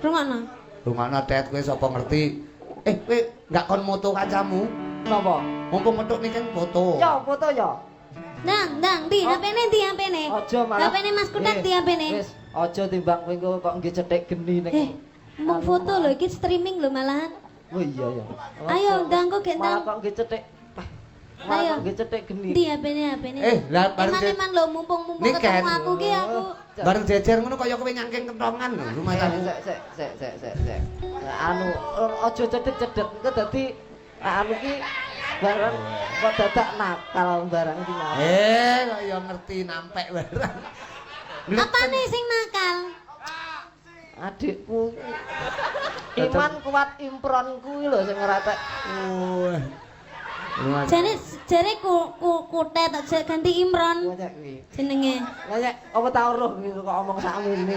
Rungokno. Rungokno, Tet, kowe sapa ngerti. Eh, kowe enggak kon moto kancamu? Napa? Mumpung metuk niki kan foto. Yo, foto yo. Ndang, ndang, ndi Oh. HP-ne, ndi HP-ne? Aja malah. HP-ne Mas Kutet Eh, ndi HP-ne? Wis, aja timbang kowe engko kok nggih cethik geni ning. Eh, mung foto lho, iki streaming lho malahan. Oh iya ya. Ayo, ndang kok gek Malah ndang. kok nggih cethik. Malah Ayo. kok nggih cethik geni. Ndi HP-ne, HP-ne? Eh, lah bareng Eman-eman lho, mumpung-mumpung Niken. ketemu aku ki aku. Bareng jejer ngono kaya kowe nyangking kentongan lho rumah Sek tamu. sek sek sek sek sek sek. Nah, anu aja cedhek-cedhek engko dadi anu ki bareng kok dadak nakal barang iki ngapa. Eh, kok ya ngerti nampek barang. Apane sing nakal? Adikku Iman kuat impron kuwi lho sing ora tek. Wah. Rumah Jane jare ku ku Kutet tak ganti Imron Ngonyek kuwi. jenenge. Ngonyek apa tau roh kuwi kok omong sakmene.